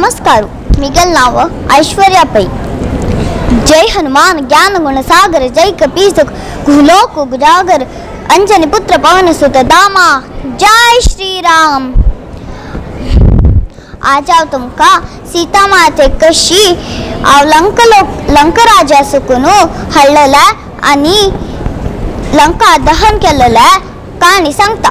नमस्कार. मिगल नाव ऐश्वर्या पै. जय हनुमान ज्ञान गुण सागर, जय कपीस घुलोक उजागर, अंजनी पुत्र पवन सुत दामा, जय श्रीराम. आज हांव तुमकां सीता माते कशी हांव लंक लोक लंक राजा सुकून हाडलेले आनी लंका दहन केलेले काणी सांगता.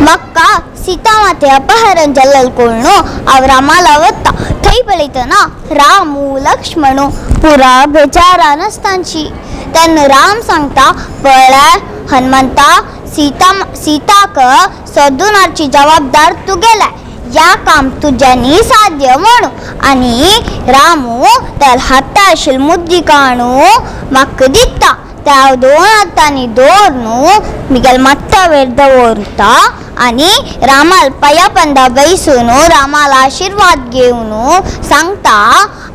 म्हाका सीता माते अपहरण जाल्लें कोण हांव रामाला वता. थंय पळयतना रामू लक्ष्मणू पुरा बेजारान आसतांची. तेन्ना राम सांगता, पळय हनुमंता, सीता सीताक सोदून हाडची जबाबदार तुगेले, ह्या काम तुज्यांनी साध्य म्हणू. आनी रामू त्या हाता आशिल्ली मुद्दी काणू म्हाका दिता, त्या हांव दोन हातांनी दवरून म्हगेल्या माथ्यावयर दवरता आनी रामाल पांया पंदा बैसून रामाल आशिर्वाद घेवन सांगता,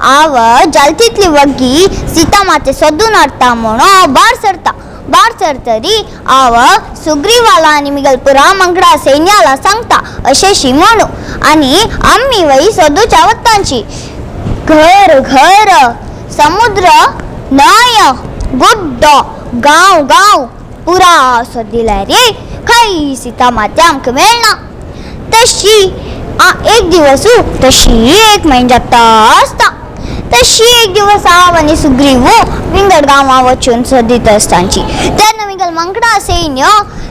हांव जाल तितली वग्गी सीता माते सोदून हाडटा म्हणून हांव भायर सरता. भायर सरतरी हांव सुग्रीवाला आनी म्हगेल्या पुरा वांगडा सैन्याला सांगता अशेंशी म्हणू. आनी आमी वय सोदूच्या वतांची घर घर, समुद्र न्हंय, गुड्डो, गांव गांव पुरा सोदिल्यार रे खंय सीता माते आमकां मेळना. तशी एक दिवस तशी एक म्हयनो जाता आसता. तशी एक दिवस हांव आनी सुग्रीव विंगड गांवां वचून सोदीत आसतांची. तेन्ना म्हगेल्या वांगडा सैन्य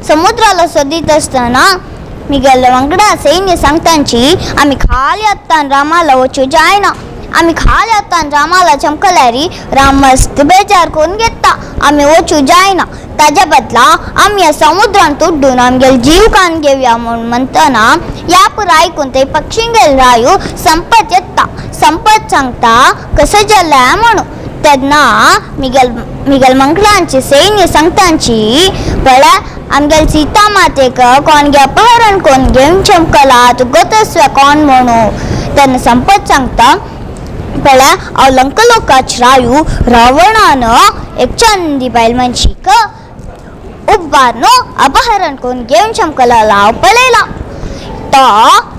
समुद्राला सोदीत आसतना म्हगेल्या वांगडा सैन्य सांगतांची, आमी खाली हातान रामाला वचूं जायना. आमी खाली हातान रामाला चमकल्यार राम मस्त बेजार करून घेता, आमी वचूं जायना. ताज्या बदला आमी ह्या समुद्रांत उड्डून आमगेले जीव कान घेवया म्हूण म्हणटना ह्या पुरा आयकून थंय पक्षींगेल रायू संपत येता. संपत सांगता कसो जालें म्हणून. तेन्ना मिगेल मिगेल मंगलांची सैन्य सांगतांची, पळय आमगेल सीता मातेक कोण गे अपहरण कोण घेवन चमकला, तुका तसवे कोण म्हणू. तेन्ना संपत सांगता, पळय हांव लंकलोकाच रायू रावणान एक चंदी बायल मनशीक उब्बार न्हू अपहरण करून घेवन चमकला हांव पळयला, तो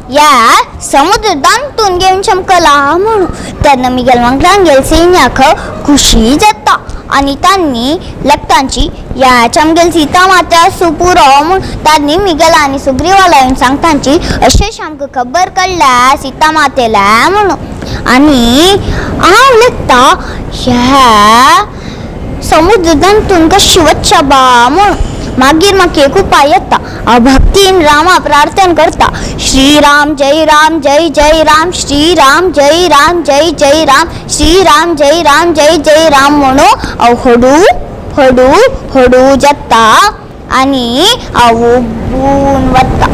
ह्या समुद्र दांतून घेवन चमकला म्हणून. तेन्ना मिगेल वांगडान सैन्याक खुशी जाता आनी तांणी लेखतांची ह्या आमगेल सीता माता आसूं पुरो म्हूण. तांणी मिगेल आनी सुग्रीवाला येवन सांगतांची, अशेंच आमकां खबर कळ्ळ्या सीता मातेल्या म्हणून. आनी हांव लेखता ह्या समुद्र दांतून कशी वच्चा बा म्हूण. मागीर म्हाका एक उपाय येता. हांव भक्तीन रामा प्रार्थना करता, श्री राम जय राम जय जय राम, श्री राम जय राम जय जय राम, श्री राम जय राम जय जय राम म्हणून हांव हडू हडू हडू जाता आनी हांव उब्बून वता.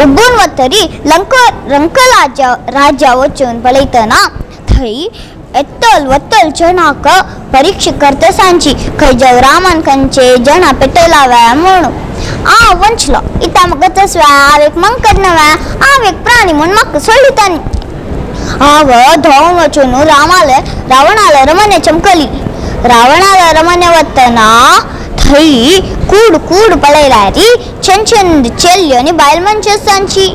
उब्बून वतरी लंक रंक राजा राजा वचून पळयतना थंय येतल वतल जणाक परीक्षा करता सांची, खंय जव रामान खंयचे जणा पेटयला व्या म्हणून. हांव वंचलो इता म्हाका तसव्या, हांव एक मंकड नव्या, हांव एक प्राणी म्हूण म्हाका सोडली तांणी. हांव धांवन वचून रामाले रावणाले रमने चमकली. रावणाले रमने वतना थंय कूड कूड पळयल्यार छंद छंद चेल्यो आनी बायल मनशां आसतांची.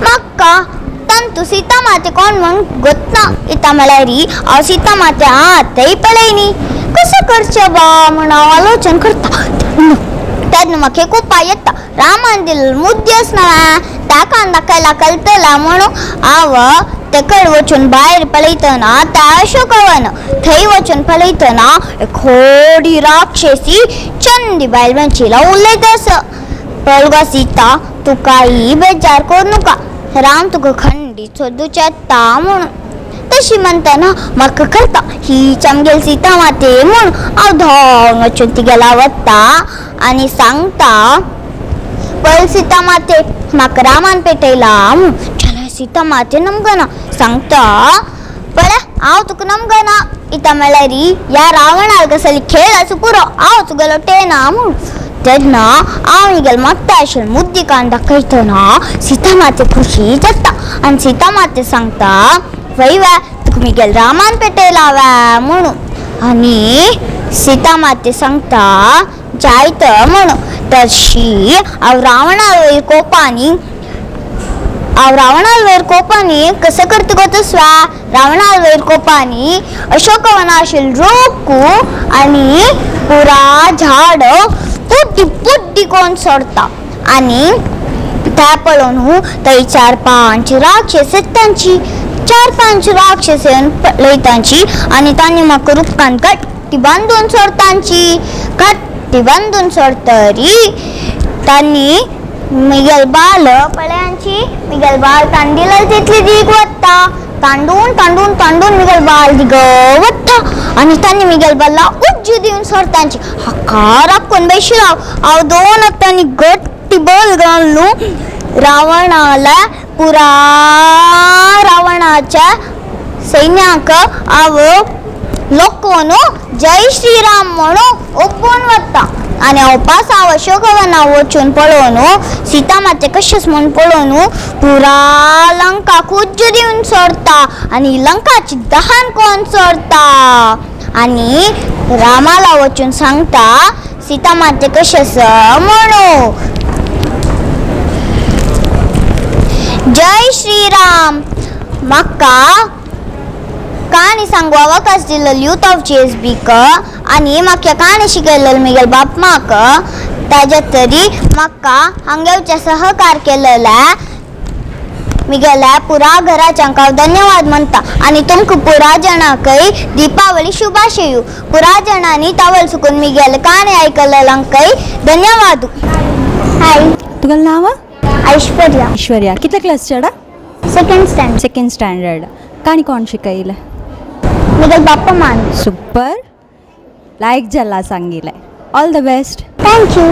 म्हाका तांतू सीता माते कोण म्हूण गोतना. इता म्हळ्यार हांव सीता माते आतांय पळयनी, कसो करचें बा म्हूण हांव आलोचन करता. तेन्ना म्हाका एक उपाय येता. रामान दिल्लो मुद्दी आसना ताका दाखयला कळटला म्हणून हांव तेकड वचून भायर पळयतना त्या अशोकवन थंय वचून पळयतना एक व्हडली राक्षसी चंदी बायल मनशीला उलयता आसा. पळय गो सीता, तूं कांय बेजार करूं नाका, राम तुका खंडीत सोदूचें येता म्हणून. तशी म्हणटना म्हाका कळटा हीच आमगेली सीता माते म्हूण. हांव धांवन वचून तिगेला वता आनी सांगता, पळय सीता माते, म्हाका रामान पेटयला म्हूण. जाल्यार सीता माते नमगना सांगता, पळय हांव तुका नमगना, इता म्हळ्यार ह्या रावणाल कसली खेळ आसूं पुरो, हांव तुगेलो टेना म्हूण. तेन्ना हांव हिगेल मागता आशिल्ले मुद्दी कान दाखयतना सीता माते खुशी जाता आनी सीता माते सांगता, वय वे तुका म्हगेल रामान पेटयला वे म्हणून. आनी सीता माते सांगता जायत म्हणून. तशी हांव रावणा वयर कोपानी रावणाल वयर कोपानी कसं करत गो स्वा रावणाल वयर कोपानी अशोकवनाशील रोकू आणि पुरा झाड पुड्डी पुड्डी कोण सोडता आणि त्या पळोवन थंय चार पांच राक्षस तांची चार पांच राक्षस येवन पळयतांची आनी तांणी म्हाका रुखान घट्टी बांदून सोडतांची घट्टी बांदून सोडतरी तांणी मिगेल बाल पळयांची मिगेल बाल तांडीला तितली दीग वता तांडून तांडून तांडून मिगेल बाल दिग वता आनी तांणी मिगेल बाला उज्जू दिवन सोडतांची हाका राखून बशिल्लो हांव दोन हातांनी घट्टी बल घालून रावणाला पुरा रावणाच्या सैन्याक हांव लोकोन जय श्रीराम म्हणून ओपून वता आनी हांव पास हांव अशोकवना वचून पळोवन सीता माते कशेंच म्हूण पळोवन पुरा लंका खुज्ज दिवन सोडता आनी लंकाची दहन कोण सोडता आनी रामाला वचून सांगता सीता माते कशें आसा म्हणून. जय श्रीराम. म्हाका काणी सांगू अवकाश दिल्लो यूथ ऑफ जी एस बीक आनी म्हाका काणी शिकयल्लो म्हगेले बाप माक ताज्या तरी म्हाका हांगेवचे सहकार केलेले म्हगेल्या पुरा घराच्यांक हांव धन्यवाद म्हणटा आनी तुमकां पुरा जाणांकय दीपावली शुभाशयू. पुरा जाणांनी तावल सुकून म्हगेले काणी आयकल्ल्यांकय धन्यवाद. हाय. तुगेलें नांव? ऐश्वर्या. ऐश्वर्या. कितले class Cheda? Second standard. Second standard. काणी कोण शिकयलें? म्हगेले बाप्पा मान. सुपर लायक जाला सांगिलें. All the best. Thank you.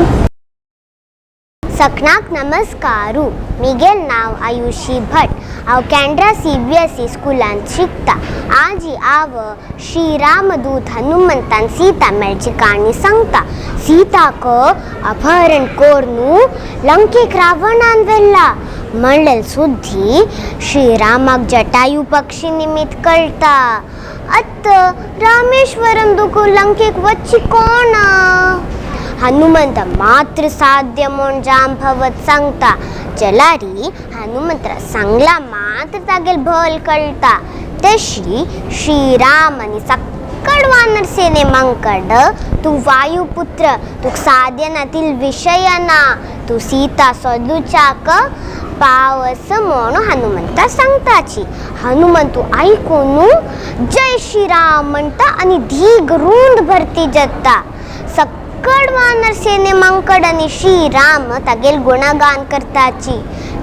सकनाक नमस्कारू. मिगेल नांव आयुषी भट. हांव केंड्रा CBSE स्कुलांत शिकता. आजी हांव श्रीरामदूत हनुमंतान सीता मेळची काणी सांगता. सीताक अपहरण कोरून लंकेक रावणान व्हेला म्हणलेल सुद्दी श्रीरामाक जटायू पक्षी निमित्त कळटा. आत रामेश्वरम दुखू लंकेक वच्ची कोण? हनुमंत मात्र साध्य म्हूण जांभवत सांगता. जलारी हनुमंत सांगला मात्र तागेल भल कळटा. तशी श्रीराम आनी सक्कड वानर सेने मंकड तूं वायुपुत्र तुका साध्य ना तील विशय ना तूं सीता सोदुच्याक पावस म्हूण हनुमंता सांगताची. हनुमंतू आयकून जय श्रीराम म्हणटा आनी धीग रूंद भरती जाता. सक्कड वानर सेने मंकड आनी श्रीराम तागेल गुणगान करताची.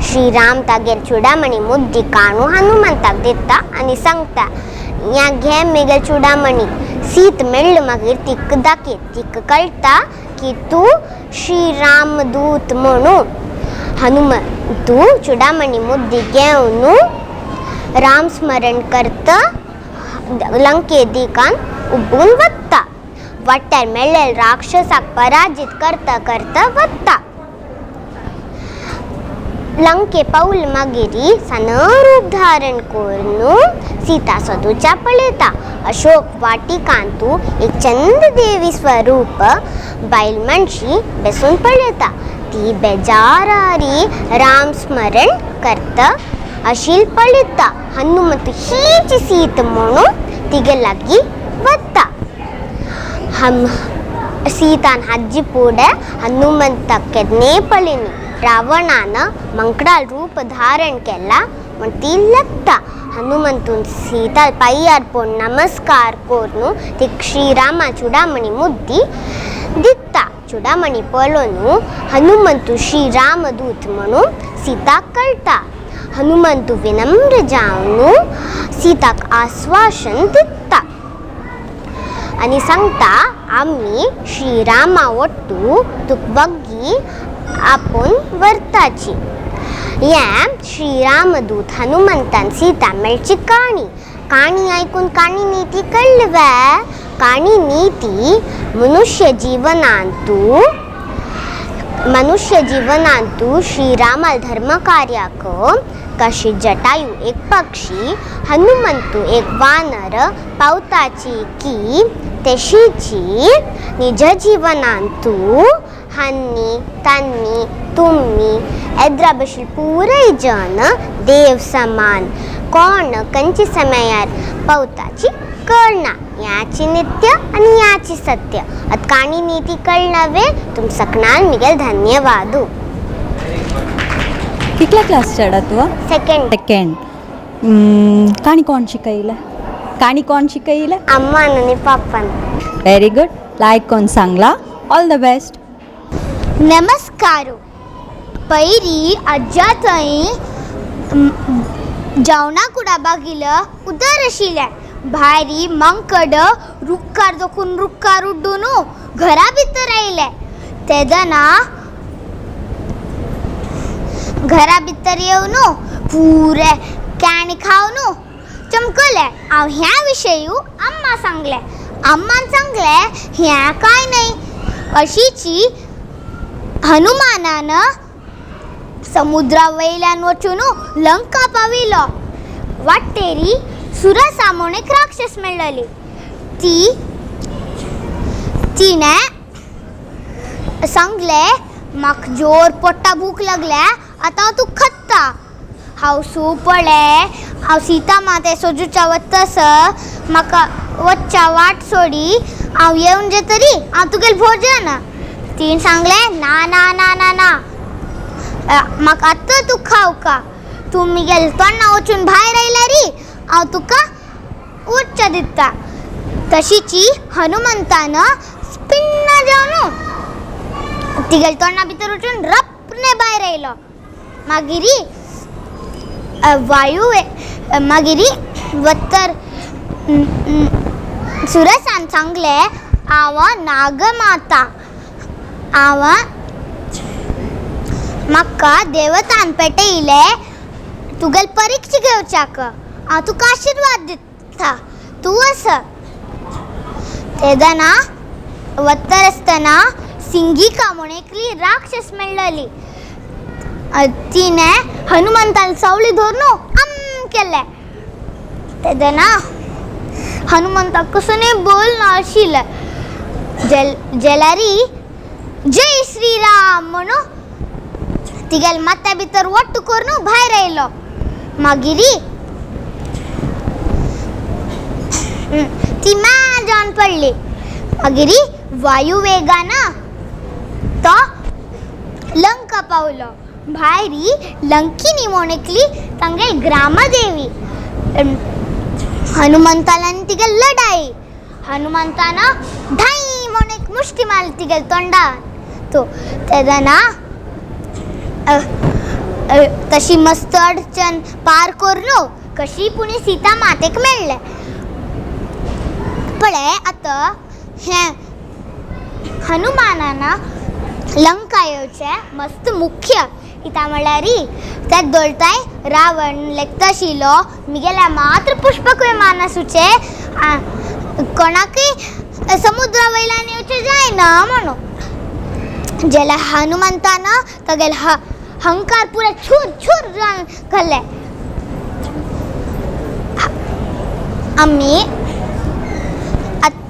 श्रीराम तागेल चुडामणी मुद्दी काणू हनुमंताक दिता आनी सांगता या घे मेगेल चुडामणी. सीत मेळ्ळ मागीर तिका दाखय. तिका कळटा की तूं श्रीरामदूत म्हणून. हनुमंतू चुडामणी मुद्दी घेवन राम स्मरण करता लंके दिकान उबून वता. वाट्यार मेळ्ळेल राक्षसाक पराजीत करता करता वता. लंके पावल मागीर सन रूप धारण करून सीता सोदूच्या पळयता. अशोक वाटिकांतू एक चंद देवी स्वरूप बायल मनशी बेसून पळयता. ती बेजारारी राम स्मरण करता अशील पळयता. हनुमंत हीच सीत म्हणून तिगे लागीं वता. हम सीतान हाजी पुढे हनुमंताक केन्नाय पळयनी. रावणान मंकडाल रूप धारण केला म्हण ती लकता. हनुमंतून सीताल पांयार पडून नमस्कार करून ती श्रीरामा चुडामणी मुद्दी दिता. चुडामणी पळोवन हनुमंतू श्रीरामदूत म्हणून सीताक कळटा. हनुमंतू विनम्र जावन सीताक आस्वासन दिता आनी सांगता आमी श्रीरामा वट्टू तुका वग्गी आपूण व्हरताची. हें श्रीरामदूत हनुमंतान सीता मेळची काणी. काणी आयकून काणी निती कळ्ळी वे? काणी निती मनुष्य जीवनांतू मनुष्य जीवनांतू श्रीरामाल धर्म कार्याक कशी जटायू एक पक्षी हनुमंतू एक वानर पावताची की तशीची निज जीवनांतू हन्नी तन्नी तुमी एद्रा भशेन पुराय जन देव समान कोण खंयचे समयार पावताची कळना ह्याची नित्य आनी ह्याची सत्य आतां काणी निती कळना वे तुम सकणान मिगेल धन्यवादू. कितल्या क्लास चेडा तूं? सेकंड. सेकंड. काणी कोण शिकयलें? काणी कोण शिकयलें? अम्मान आनी पापान. Very good. लायक कोण सांगला. All the best. नमस्कार. पयरी आज्या थंय जेवणा कुडाबा गेलं उदर आशिल्लें. भायरी मांकड रुखार दोखून रुखार उड्डून घरा भितर आयले. तेदना घरा भितर येवन पुरे कॅण खावन चमकले. हांव ह्या विशयू अम्मा सांगलें. अम्मान सांगलें हें कांय न्हय, अशीची हनुमानान समुद्रा वयल्यान वचून लंका पाविलो. वाटेरी सुरसा म्हूण एक राक्षस मेळ्ळली. ती तिणें सांगलें म्हाका जोर पोट्टा भूक लागल्या, आतां हांव तुका खाता. हांव सू पळय हांव सीता माते सोजुच्या वतसर म्हाका वच्च्या वाट सोडी हांव येवन जे तरी हांव तुगेलें भोजन. तिणें सांगलें ना ना ना ना ना, म्हाका आतां तूं खावका, तूं म्हगेले तोंडा वचून भायर आयल्यार हांव तुका उच्च दिता. तशीची हनुमंतान स्पिन्न जावन तिगेले तोंडा भितर वचून रपने भायर आयलो. मागीर वायू मागीर वत्तर सुरसान सांगलें हांव नागमाता, हांव म्हाका देवतान पेटयलें तुगेले परिक्षा घेवच्याक, हांव तुका आशिर्वाद दिता, तूं वच. तेदना वत्तर आसतना सिंगिका म्हूण एकली राक्षस मेळ्ळली. तिणें हनुमंतान सावळी धरून आम केलें. तेदना हनुमंताक कसोनय बोल नाशिल्लें. जेल्यारी जय श्रीराम म्हणून तिगेले माथ्या भितर वट्ट करून भायर आयलो. मागीर ती म्याळ जावन पडली. मागीर वायू वेगान तो लंका पावलो. भायर लंकिनी म्हूण एकली तांगेली ग्रामदेवी. हनुमंतान आनी तिगेली लढाई. हनुमंतान धाई म्हूण एक मुश्टी मारली तिगेले तोंडार. तो तेदना तशी मस्त अडचण पार करून कशी पुणी सीता मातेक मेळ्ळें. पळय आतां हें हनुमानान लंका येवचें मस्त मुख्य कित्याक म्हळ्यार ते दोळताय रावण लेखताशिल्लो मिगेल्या मात्र पुष्पक विमान आसूचें, कोणाकय समुद्रा वयल्यान येवचें जायना म्हणून. जाल्यार हनुमंतान तागेलो हंकार पुरो छूर छूर जावन घालें. आमी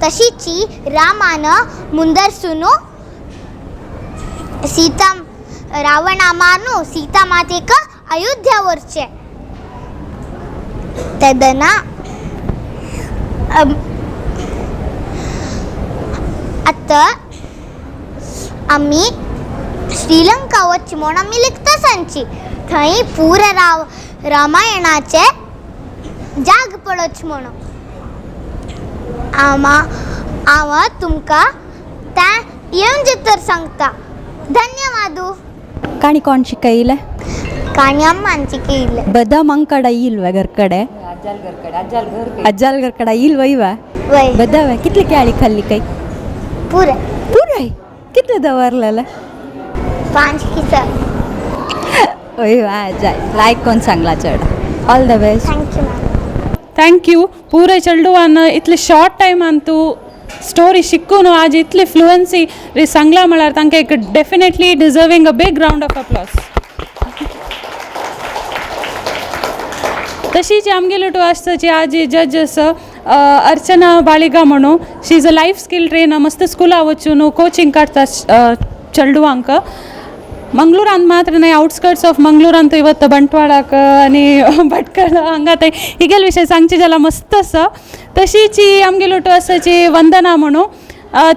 तशीची रामान मुंदरसून सीता रावणा मारून सीता मातेक अयोध्या व्हरचें. तेदना आतां आमी श्रीलंका वचचें म्हूण आमी लिखता सांगची. थंय पुरा रामायणाचें जाग पळोवचें म्हणून हांव तुमकां तें येवन तर सांगता. धन्यवादू. काणी कोण शिकयलें? काणी अम्मान शिकयलें. बदा मंकड येईल घरकडे? अज्जाल घरकडे येईल वय वा? वय. बदा वे कितली केळी खाल्ली काय? पुरे. पुराय कितले दवरलेले? 5 किस. वय वा जाय. लायक कोण सांगला चड. All the best. Thank you ma'am. Thank you. पूरे चेडवान इतले शॉर्ट टायमान तूं स्टोरी शिकून आज इतली फ्लुएन्सी सांगला म्हळ्यार तांकां एक definitely deserving a big round of applause. तशीच आमगेली टू आसची आज जज आसा अर्चना बाळिगा म्हणून. She is a life skill trainer. मस्त स्कुला वचून कोचिंग काडटा चेडवांक. मंगळुरांत मात्र न्हय, आउटस्कर्ट्स ऑफ मंगळुरांत ಇವತ್ತು ಬಂಟ್वाळाक आनी भटकळ हांगा थंय हिगेल विशय सांगचे जाल्यार मस्त आसा. तशीच ही आमगेली ओटू आसाची वंदना म्हणून,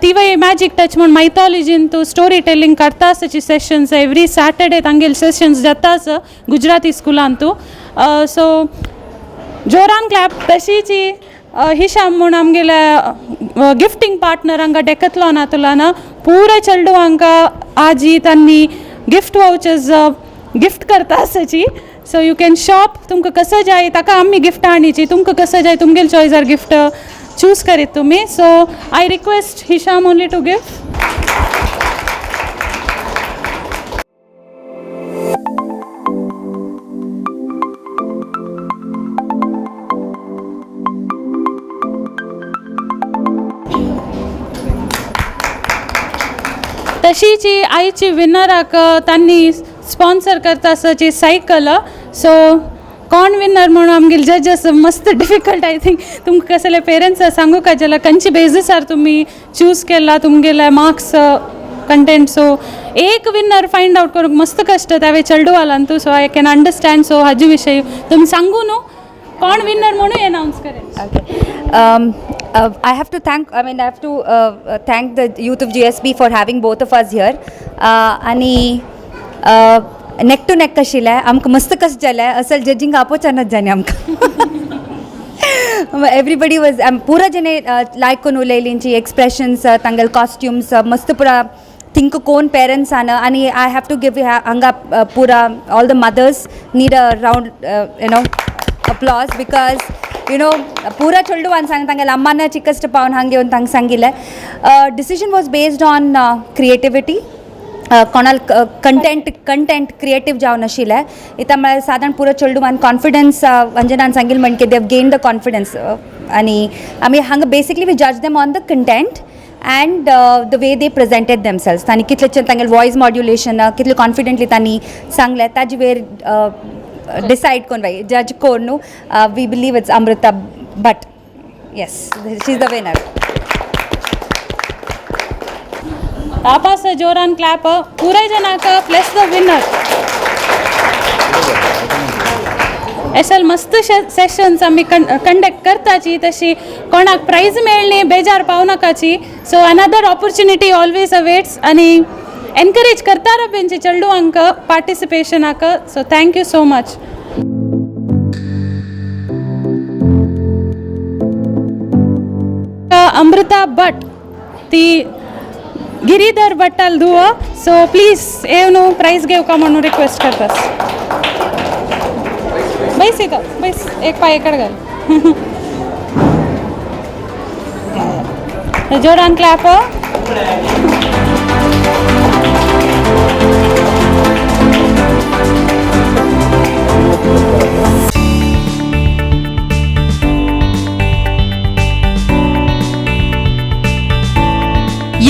तिवय मॅजीक टच म्हूण मायथॉलॉजीन तूं स्टोरी टेलिंग करता आसाची सेशन्स. एवरी सॅटर्डे तांगेले सेशन्स जाता आसा गुजराती स्कुलान तूं. सो जोरान क्लॅप. तशीच ही हिशाम म्हूण आमगेल्या गिफ्टींग पार्टनर हांगा डेकथलॉन तुलान पुराय चेडवांक आजी तांणी गिफ्ट वाउचर्स गिफ्ट करता आसाची. सो you can shop, तुमकां कसं जाय ताका आमी गिफ्ट हाडची, तुमकां कसं जाय तुमगेले चॉयसार गिफ्ट चूज करीत तुमी. So I request Hisham only to give. तशीच ही आयची विनराक तांणी स्पॉन्सर करता आसाची सायकल. सो कोण विनर म्हणून आमगेले जजस मस्त डिफिकल्ट I think. तुमकां कसले पेरंट्स सांगू का जाल्यार खंयचे बेजीसार तुमी चूज केला तुमगेले मार्क्स कंटेंट. सो एक विनर फायंड आवट करूंक मस्त कश्ट त्यावे चेडवालान तूं. So I can understand. So हाजे विशय तुमी सांगू न्हू कोण विनर म्हणून एनावन्स करेन. Okay. I have to thank, I mean, I have to thank the youth of GSB for having both of us here. आणि नेक टू नेक आशिल्लें आमकां मस्त कशें जालें असल जजींग आपोवच्यानच जालें आमकां. एवरीबडी वॉज पुरा जेणे लायक करून उलयलींची एक्सप्रेशन्स, तांगेले कॉस्ट्युम्स मस्त पुरा थिंक कोण पेरंट्स आन. आनी I have to give हांगा पुरा all the mothers need a round applause because पुरा चेडवान सांग तांगेले अम्माना चिकस्ट पावन हांग येवन तांकां सांगिल्लें. Decision was based on creativity, कोणाल कंटेंट कंटेंट क्रिएटीव जावन आशिल्लें. इतां म्हळ्यार सादारण पुरो चेडवान कॉन्फिडन्स अंजनान सांगिल्लें म्हण की देव गेन the confidence. आनी आमी हांगा basically we judge them on the content and the way they presented themselves. तांणी कितले तांगेले वॉयस मॉड्युलेशन कितले कॉन्फिडंटली तांणी सांगलें ताजे वेर डिसायड कोण बाई जज कोण न्हू. We believe it's Amrita Bhat. Yes, she is the winner. Tapas जोरान क्लॅप पुराय जनाक प्लस the winner. अशें मस्त सेशन्स आमी कंडक्ट करताची. तशी कोणाक प्रायज मेळ्ळी बेजार पावनाकाची. So another opportunity always awaits. आनी एनकरेज करता राव चेडवांक पार्टिसिपेशनाक. So thank you so much. Amrita Bhat ती गिरीधर भट्टाल धुव. सो प्लीज येवन प्रायज घेवका म्हणून रिक्वेस्ट करतास. बैस इथं बैस, एक पाय इकडे घाल. जोरान क्लॅप.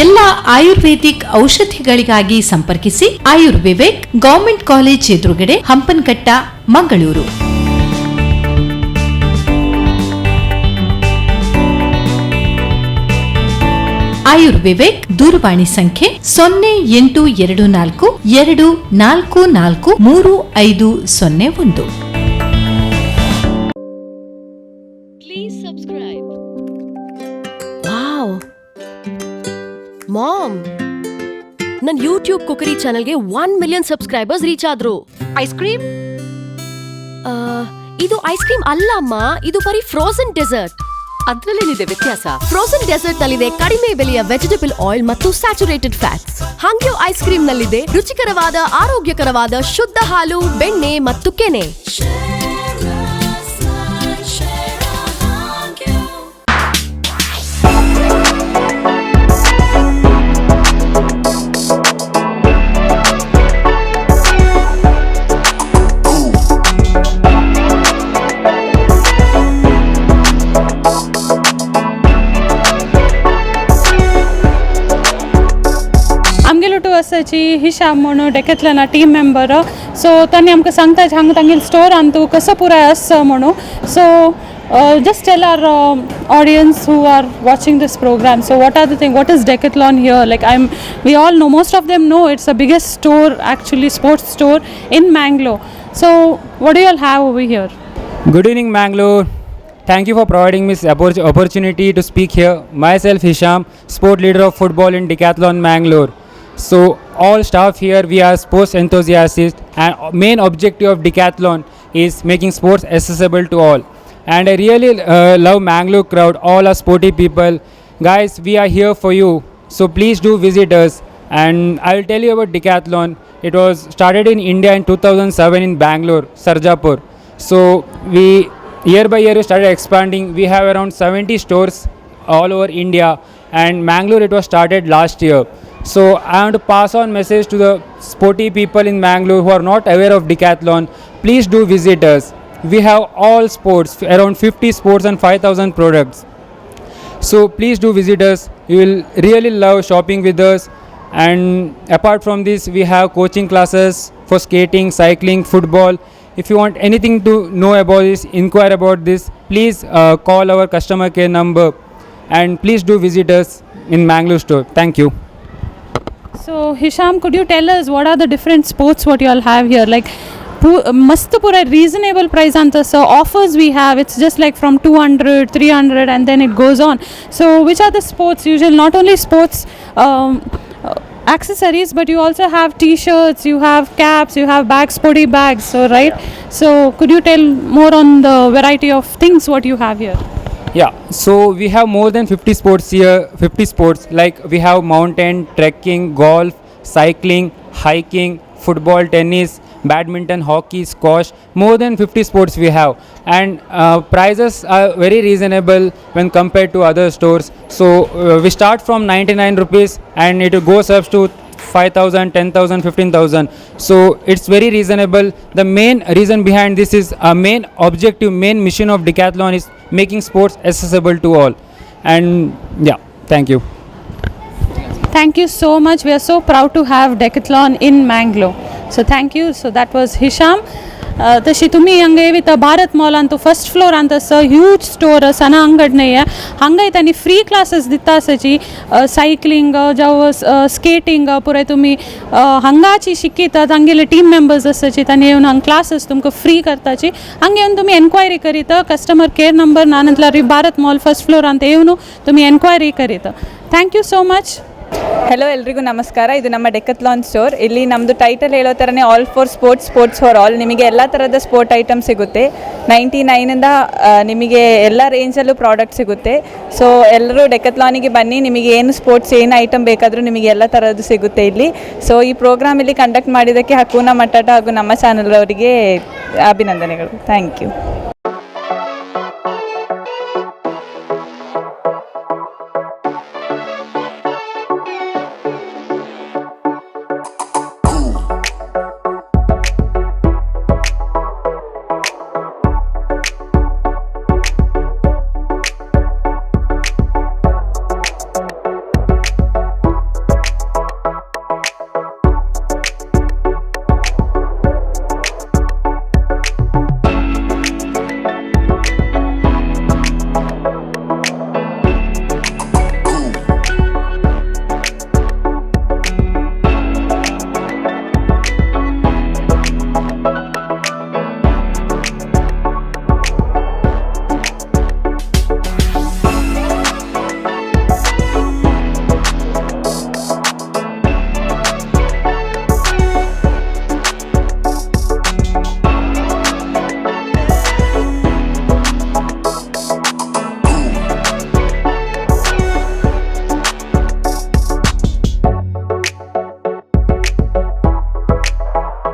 ಎಲ್ಲ ಆಯುರ್ವೇದಿಕ್ ಔಷಧಿಗಳಿಗಾಗಿ ಸಂಪರ್ಕಿಸಿ ಆಯುರ್ವಿವೇಕ್, ಗವರ್ಮೆಂಟ್ ಕಾಲೇಜ್ ಎದುರುಗಡೆ, ಹಂಪನಕಟ್ಟ, ಮಂಗಳೂರು. ಆಯುರ್ವಿವೇಕ್ ದೂರವಾಣಿ ಸಂಖ್ಯೆ 0824 244 3501. Please subscribe. Wow ma'am, ನನ್ನ ಯೂಟ್ಯೂಬ್ ಕುಕರಿ ಚಾನೆಲ್ಗೆ 1 ಮಿಲಿಯನ್ ಸಬ್ಸ್ಕ್ರೈಬರ್ಸ್ ರೀಚ್ ಆದ್ರು. ಐಸ್ ಕ್ರೀಮ್ ಇದು ಐಸ್ ಕ್ರೀಮ್ ಅಲ್ಲ ಅಮ್ಮ, ಇದು ಬರೀ ಫ್ರೋಸನ್ ಡೆಸರ್ಟ್. ಅದ್ರಲ್ಲೇನಿದೆ ವ್ಯತ್ಯಾಸ? ಫ್ರೋಸನ್ ಡೆಸರ್ಟ್ ನಲ್ಲಿದೆ ಕಡಿಮೆ ಬೆಲೆಯ ವೆಜಿಟೇಬಲ್ ಆಯಿಲ್ ಮತ್ತು ಸ್ಯಾಚುರೇಟೆಡ್ ಫ್ಯಾಟ್ಸ್. ಹಾಂಗ್ಯೋ ಐಸ್ ಕ್ರೀಮ್ ನಲ್ಲಿದೆ ರುಚಿಕರವಾದ, ಆರೋಗ್ಯಕರವಾದ ಶುದ್ಧ ಹಾಲು, ಬೆಣ್ಣೆ ಮತ್ತು ಕೆನೆ. आमगेलो टू आसाची हिशाम म्हणून डेकेथलॉना टीम मेंबर. सो तांणी आमकां सांगता हांगा तांगेले स्टोरान तूं कसो पुराय आसा म्हणून. So Just tell our audience who are watching this program. So what are the thing? What is Decathlon here? Like we all know, most of them know it's the biggest store, actually sports store in Mangalore. So what do you all have over here? Good evening, Mangalore. Thank you for providing me this opportunity to speak here. Myself, Hisham, sport leader of football in Decathlon, Mangalore. So, all staff here, we are sports enthusiasts, and main objective of Decathlon is making sports accessible to all. And I really love Mangalore crowd. All are sporty people. Guys, we are here for you. So please do visit us. And I will tell you about Decathlon. It was started in India in 2007 in Bangalore, Sarjapur. So we year by year we started expanding. We have around 70 stores all over India, and Mangalore it was started last year. So I want to pass on message to the sporty people in Mangalore who are not aware of Decathlon. Please do visit us. We have all sports, around 50 sports and 5,000 products. So please do visit us. You will really love shopping with us. And apart from this, we have coaching classes for skating, cycling, football. If you want anything to know about this, inquire about this, please call our customer care number, and please do visit us in Mangalore store. Thank you. So Hisham, could you tell us what are the different sports what you all have here? Like ಮಸ್ತ್ ಪೂರ reasonable price ಅಂತ, so offers we have, it's just like from 200, 300, and then it goes on. So which are the sports? Usual not only sports accessories, but you also have T-shirts, you have caps, you have bags, sporty bags, so, right? So could you tell more on the variety of things what you have here? Yeah, so we have more than 50 sports here, 50 sports, like we have mountain, trekking, golf, cycling, hiking, football, tennis, badminton, hockey, squash, more than 50 sports we have. And prices are very reasonable when compared to other stores. So we start from 99 rupees and it goes up to 5,000, 10,000, 15,000. So it's very reasonable. The main reason behind this is a main objective, main mission of Decathlon is making sports accessible to all. And yeah, thank you. Thank you so much. We are so proud to have Decathlon in Mangalore. So thank you. So that was Hisham. तशी तुमी हांगा येता भारत मॉलान तो first फ्लोरान तसो huge store सना अंगड न्हय हांगा तांणी free classes दिता आसाची, सायकलिंग जावं स्केटींग पुराय. तुमी हांगाची शिकयतात, तांगेले टीम मेंबर्स आसाची, तांणी येवन हांगा क्लासीस तुमकां फ्री करताची. हांगा येवन तुमी एन्क्वायरी करीत, कस्टमर केअर नंबर नानंतल्यार भारत मॉल फर्स्ट फ्लोरान येवन तुमी एन्क्वायरी करीत. Thank you so much. Hello, ಎಲ್ರಿಗೂ ನಮಸ್ಕಾರ. ಇದು ನಮ್ಮ ಡೆಕತ್ಲಾನ್ ಸ್ಟೋರ್. ಇಲ್ಲಿ ನಮ್ಮದು ಟೈಟಲ್ ಹೇಳೋ ಥರನೇ all for sports, sports for all. ನಿಮಗೆ ಎಲ್ಲ ಥರದ ಸ್ಪೋರ್ಟ್ ಐಟಮ್ ಸಿಗುತ್ತೆ. 99ಯಿಂದ ನಿಮಗೆ ಎಲ್ಲ ರೇಂಜಲ್ಲೂ ಪ್ರಾಡಕ್ಟ್ ಸಿಗುತ್ತೆ. ಸೊ ಎಲ್ಲರೂ ಡೆಕತ್ಲಾನಿಗೆ ಬನ್ನಿ. ನಿಮಗೆ ಏನು ಸ್ಪೋರ್ಟ್ಸ್ ಏನು ಐಟಮ್ ಬೇಕಾದರೂ ನಿಮಗೆ ಎಲ್ಲ ಥರದ್ದು ಸಿಗುತ್ತೆ ಇಲ್ಲಿ. ಸೊ ಈ ಪ್ರೋಗ್ರಾಮ್ ಇಲ್ಲಿ ಕಂಡಕ್ಟ್ ಮಾಡಿದ್ದಕ್ಕೆ ಹಕೂನ ಮಟಾಟ ಹಾಗೂ ನಮ್ಮ ಚಾನಲ್ ಅವರಿಗೆ ಅಭಿನಂದನೆಗಳು. Thank you.